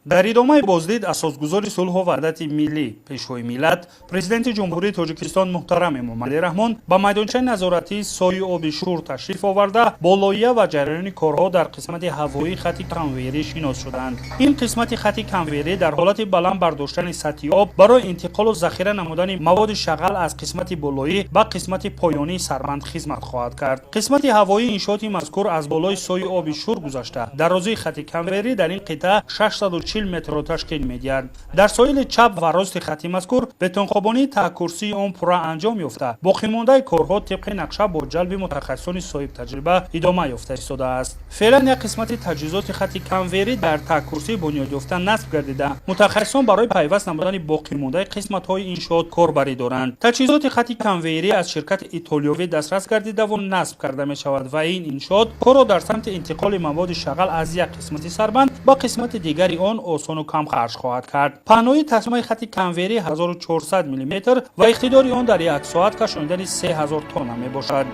Дар идомаи боздид асосгузори сулҳу ваҳдати миллӣ, Пешвои миллат, Президенти Ҷумҳурии Тоҷикистон муҳтарам Эмомалӣ Раҳмон ба майдончаи назоратии сои оби Шур ташриф оварда, бо лоиҳа ва ҷараёни корҳо дар қисмати ҳавоии хати конвейерӣ шинос шуданд. Ин қисмати хати конвейерӣ дар ҳолати баланд бардоштани сатҳи об барои интиқолу захира намудани маводи шағал аз қисмати болоӣ ба қисмати поёнии сарбанд хизмат хоҳад кард. Қисмати ҳавоии иншооти мазкур аз болои сои оби Шур гузашта, дарозии хати конвейерӣ дар ин қитъа 640 метрро ташкил медиҳад. Дар соҳили чап ва рости хати мазкур бетонхобонии таҳкурсии он пурра анҷом ёфта, боқимондаи корҳо тибқи нақша бо ҷалби мутахассисони соҳибтаҷриба идома ёфта истодааст. Феълан як қисмати таҷҳизоти хати конвейерӣ дар таҳкурсии бунёдёфта насб гардида, мутахассисон барои пайваст намудани боқимондаи қисматҳои иншоот корбарӣ доранд. Таҷҳизоти хати конвейерӣ аз ширкати итолиёвӣ дастрас гардидаву насб карда мешавад ва ин иншоот корро дар самти интиқоли маводи шағал аз як қисмати сарбанд ба қисмати дигари он осону камхарҷ хоҳад кард. Паҳноии тасмаи хати конвейерӣ 1400 мм ва иқтидори он дар як соат кашонидани 3000 тонна мебошад.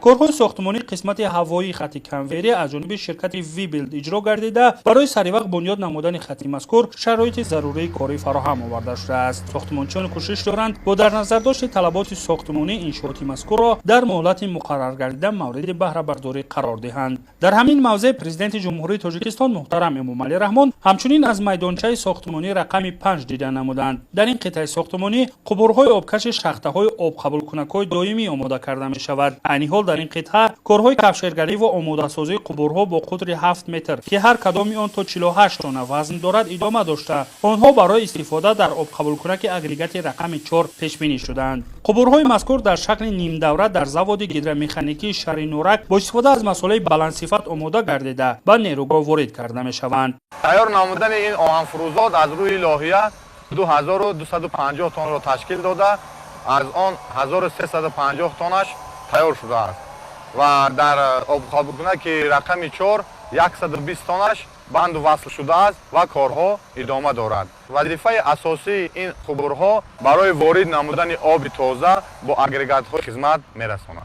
Корҳои сохтмонии қисмати ҳавоии хати конвейерӣ аз ҷониби ширкати Вибилд иҷро гардида, барои саривақт бунёд намудани хати мазкур шароити зарурии корӣ фароҳам оварда шудааст. Сохтмончиён кӯшиш доранд бо дар назардошти талаботи сохтмонӣ иншооти мазкурро дар муҳлати муқарраргардида мавриди баҳрабардорӣ қарор диҳанд. Дар ҳамин мавзеъ Президенти Ҷумҳурии Тоҷикистон муҳтарам Эмомалӣ Раҳмон ҳамчунин аз майдончаи сохтмонӣ рақами 5 дида намуданд. Дар ин қитъаи сохтмонӣ қубурҳои обкаши шахтаҳои обқабулкунакҳои доимӣ омода карда мешавад. Айни ҳол дар ин қитъа корҳои кафшергарӣ ва омодасозии қубурҳо бо қутри 7 метр, ки ҳар кадоми он то 48 тонна вазн дорад, идома дошта, онҳо барои истифода дар обқабулкунаки агрегати рақами 4 пешбинӣ шудаанд. Қубурҳои мазкур дар шакли нимдавра дар заводи гидромеханикии шаҳри Норак бо истифода аз масолеҳи баландсифат омода гардида, ба нерӯгоҳ ворид карда мешаванд. Тайёр намудани ин оҳанфурӯзот аз рӯи лоҳия 2250 тоннаро ташкил дода, аз он 1350 тоннаш тайёр шудааст ва дар обқабулкунаки рақами 4 120 тоннаш банду васл шудааст ва корҳо идома дорад. Вазифаи асосии ин қубурҳо барои ворид намудани оби тоза бо агрегатҳои хизмат мерасонад.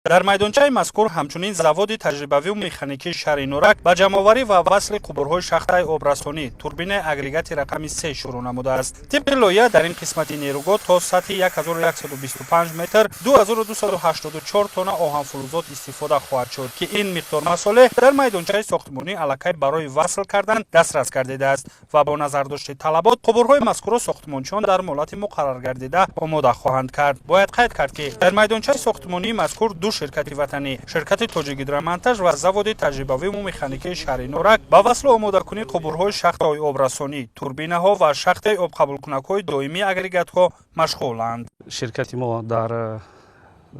Дар майдончаи мазкур ҳамчунин заводи таҷрибавию механикии шаҳри Норак ба ҷамъоварӣ ва васли қубурҳои шахтаи обрасонӣ турбинаи агрегати рақами 3 шурӯъ намудааст. Тибқи лоиҳа, дар ин қисмати нерӯгоҳ то сатҳи 1125 метр 2284 тонна оҳанфулӯзот истифода хоҳад шуд, ки ин миқдор масолеҳ дар майдончаи сохтмонӣ аллакай барои васл кардан дастрас гардидааст ва бо назардошти талабот қубурҳои мазкурро сохтмончиён дар муҳлати муқарраргардида омода хоҳанд кард. Бояд қайд кард, ки дар майдончаи сохтмонии мазкур ду ширкати ватанӣ, ширкати Тоҷикгидромонтаж ва заводи таҷрибавию механикии шаҳри Норак, ба васлу омодакунии қубурҳои шахтаҳои обрасонӣ, турбинаҳо ва шахтаи обқабулкунакҳои доимии агрегатҳо машғуланд. Ширкати мо дар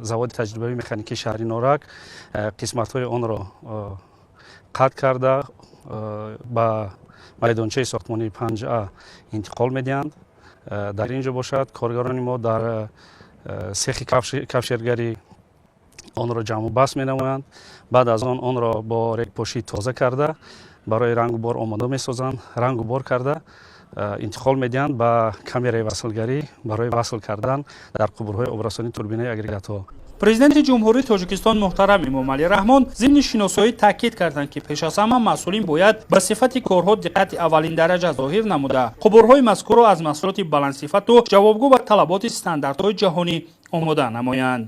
заводи таҷрибавии механикии шаҳри Норак қисматҳои онро қатъ карда, ба майдончаи сохтмонии 5А интиқол медиҳанд. Дар ин ҷо бошад, коргарони мо дар сехи кафшергарӣ онро ҷамъу баст менамоянд. Баъд аз он онро бо регпошӣ тоза карда, барои рангу бор омода месозанд, рангу бор карда, интиқол медиҳанд ба камераи васлгарӣ барои васл кардан дар қубурҳои обрасонии турбинаи агрегатҳо. Президенти Ҷумҳурии Тоҷикистон муҳтарам Эмомалӣ Раҳмон зимни шиносоӣ таъкид карданд, ки пеш аз ҳама масъулин бояд ба сифати корҳо диққати аввалиндараҷа зоҳир намуда, қубурҳои мазкурро аз маҳсулоти баландсифату ҷавобгӯ ба талаботи стандартҳои ҷаҳонӣ омода намоянд.